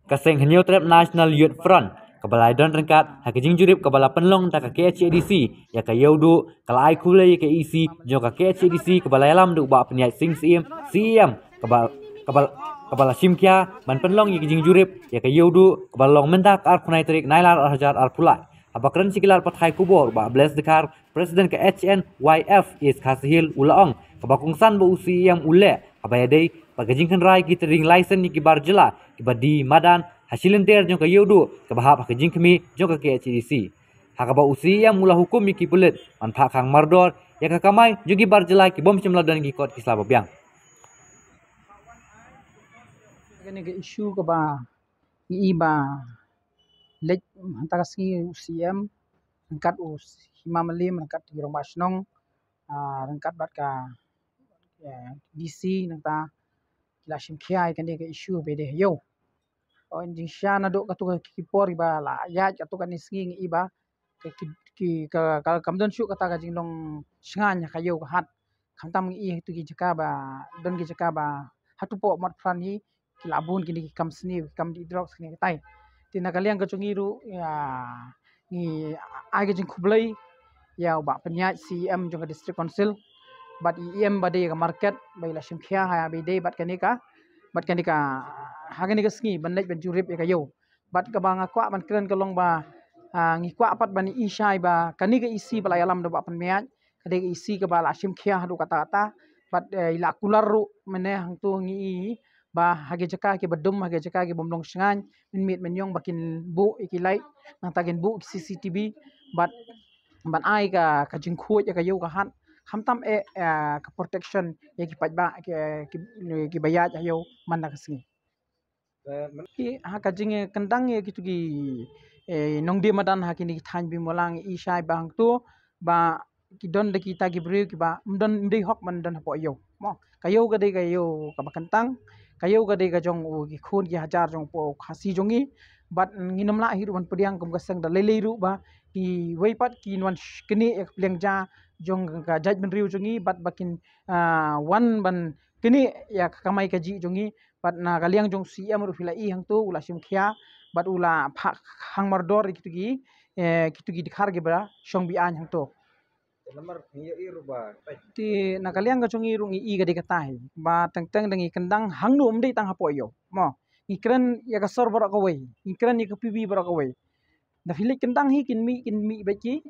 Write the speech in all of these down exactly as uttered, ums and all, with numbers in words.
Ka seng Hynñiewtrep National Youth Front kaba la don ryngkat ha ka jingjurip kaba la pynlong da ka K H A D C ïa ka Ïewduh, ka la ai khublei ïa ka E C jong ka K H A D C kaba la ïalam da u Bah Pynïaid Sing Syiem, C E M, kaba kaba kaba la shim khia ban pynlong ïa ka jingjurip ïa ka Ïewduh kaba la long mynta ka arphew tarik Nailar arhajar arphew lai. Haba kren sha ki lad pathai khubor, u Bah Bless Dkhar, President ka H N Y F East Khasi Hills, u la ong kaba kongsan ba u C E M u leh kaba ïadei bad ka jingkhynra ïa ki trading license ïa ki bar jylla kiba die madan ha shilynter jong ka Ïewduh kaba hap ha ka jingkhmih jong ka K H A D C. Ha kaba u C E M u la hukum ïa ki pulit ban phah khang mardor ïa ka kamai jong ki bar jylla ki bym shym la don ki kot ki sla ba biang. Kane ka issue kaba ngi i ba leit hangta ka sngi u C E M ryngkat u Hima Mylliem ryngkat ki rangbah shnong, ah, ryngkat bad ka, eh, D C nangta ki la shim khia ïa kane ka issue ba dei ha ïew. O, jingshisha naduh katto ki por ba la ïaid katto katne sngi ngi i ba ka, ki, ki, ka, ka, kam don shuh kata ka jinglong shngaiñ ha ka ïew ka hat. Khamtam ngi i ha kito ki jaka ba don ki jaka ba hato poh Motphran hi ki la bun kine ki kam sniew, ki kam die drugs kine kitai. Te na ka liang ka jong ngi ruh, ïa, ngi ai ka jingkhublei ïa u Bah Pynïaid, C E M jong ka District Council, bad i E M ba dei ka market ba i la shim khia ha ba dei bad kane ka, bad kane ka, ha kane ka sngi ban leit ban jurip ïa ka ïew. Bad kaba nga kwah ban kren ka long ba, ah, ngi kwah pat ban i shai ba kane ka E C ba la ïalam da u Bah Pynïaid ka dei ka E C kaba la shim khia haduh katta katta. Bad, eh, i la kular ruh mynne hangto ngi i ba ha ki jaka kiba dum, ha ki jaka ki bym long shngaiñ, mynmiet mynñiong ba kin buh ïa ki light, nangta kin buh ki C C T V, bad ban ai ka, ka jingkhuid ïa ka ïew ka hat, khamtam eh, eh, ka protection ïa ki paidbah ki, ki, kiba ïaid ha ïew man la ka sngi. Ki, ha ka jingkyndang ïa kito ki, eh, nongdie madan ha kine ki thaiñ Bimollang, i shai ba hangto ba ki don da kita ki briew kiba ym don, ym dei hok ban don hapoh ïew. Mo, ka ïew ka dei ka ïew kaba kyntang, ka ïew ka dei ka jong u, ki khun ki hajar jong u Khasi jong ngi. Bad ngin ym lah hi ruh ban pdiang kum ka seng da lei lei ruh ba kiwei pat kin wan sh-, knieh ïa ka pliang ja jong ka jaitbynriew jong ngi bad ba kin, ah, wan ban knieh ïa ka kamai kajih jong ngi. Bad na ka liang jong u C E M ruh phi la i hangto u la shim khia bad u la phah khang mardor ïa kito ki, eh, kito ki dkhar kiba shong be-aiñ hangto. Te na ka liang ka jong ngi ruh ngi i ka dei katai ba teng teng da ngi kyndang hangno, ym dei tang hapoh ïew. Mo, ngi kren ïa ka sor baroh kawei, ngi kren ïa ka P B baroh kawei. Da phi leit kyndang hi kin mih, kin mih bad ki,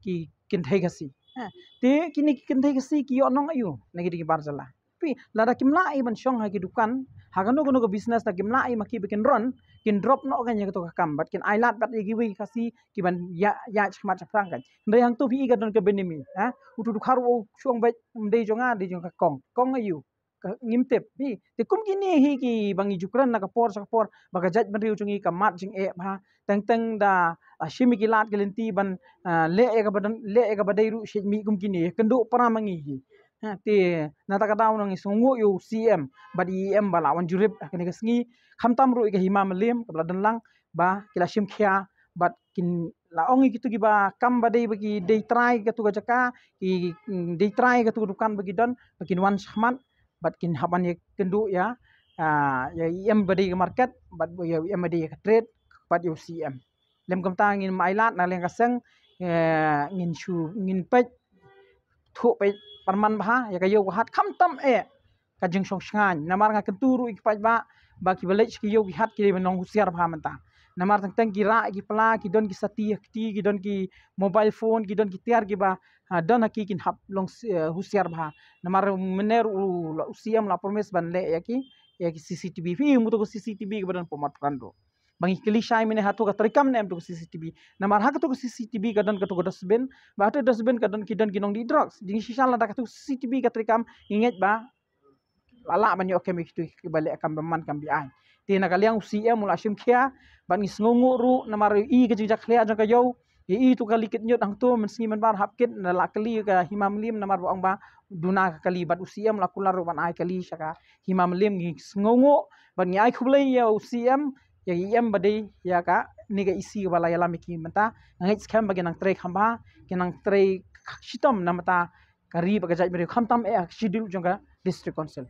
ki kynthei Khasi. Ha, te kine ki kynthei Khasi ki ïoh nong aïu na ki dei ki bar jylla. Phi, lada kim lah i ban shong ha ki dukan, ha kano kano ka business, da kim lah i ma ki ba kin ron, kin drop noh kan ïa kato ka kam bad kin ailad bad ïa kiwei ki Khasi kiban ïa, ïa shakhmat shaphrang kan. Hynrei hangto phi i ka don ka benami, ha? Uto u dkhar u shong bad ym dei jong nga, dei jong ka kong. Kong aïu? Ka, ngim tip. Phi, te kum kine hi kiba ngi ju kren na ka por sha ka por ba ka jaitbynriew jong ngi ka mad jingeh bha. Teng teng da, ah, shim ïa ki lad ki lynti ban, ah, leh ïa kaba don, leh ïa kaba dei ruh shet mih kum kine. Kynduh para ma ngi hi. Ha, te na kata ka daw ngi sngewnguh ïa u C E M bad i E M ba la wan jurip ha kane ka sngi. Khamtam ruh ïa ka Hima Mylliem kaba la don lang ba ki la shim khia bad kin la ong ïa kito kiba kam ba dei ba ki dei trai kato ka jaka, ki, mm, dei trai kato ka dukan ba ki don, ba kin wan shakhmat bad kin hap ban ïakynduh ïa, ah, ïa i E M ba dei ka market bad ïa i E M ba dei ka trade bad ïa u C E M. Lem kumta ngin ym ailad na liang ka seng, eh, ngin shu, ngin peit, thuh peit pynman bha ïa ka ïew ka hat khamtam eh ka jingshong shngaiñ. Namar nga kyntu ruh ïa ki paidbah ba kiba leit sha ki ïew ki hat ki dei ban long husiar bha mynta. Namar teng teng ki rah ïa ki pla, ki don ki sati ha kti, ki don ki mobile phone, ki don ki tiar kiba, ha, don ha ki, kin hap long s-, eh, husiar bha. Namar mynne ruh u, u C E M la promise ban leh ïa ki, ïa ki C C T V. Phi, mut ka C C T V kaba don hapoh Motphran ruh. Ba ngi kylli shai mynne hato ka treikam ne em to ka C C T V. Namar ha kato ka C C T V ka don kato ka dustbin, ba hato dustbin ka don ki, don ki nongdih drugs. Jingshisha lada kato ka C C T V ka treikam, ngi ngeit ba la lah ban ïoh kem ïa kito kiba leh kam bymman kam be-aiñ. Te na ka liang u C E M u la shim khia bad ngi sngewnguh ruh namar i ka jingjakhlia jong ka ïew. Ïa i to ka kali kit ñiut hangto mynsngi mynbar hap kit, nga la kylli ka Hima Mylliem namar ba ong ba duna ka kali bad u C E M la kular ruh ban ai kali sha ka Hima Mylliem. Ngi sngewnguh bad ngi ai khublei ïa u C E M, ïa i E M ba dei ïa kane ka E C kaba la ïalam ïa ki mynta. Nga ngeit skhem ba kin nang trei kham bha, kin nang trei shitom na ka bynta ka ri bad ka jaitbynriew khamtam eh ha ka schedule jong ka District Council.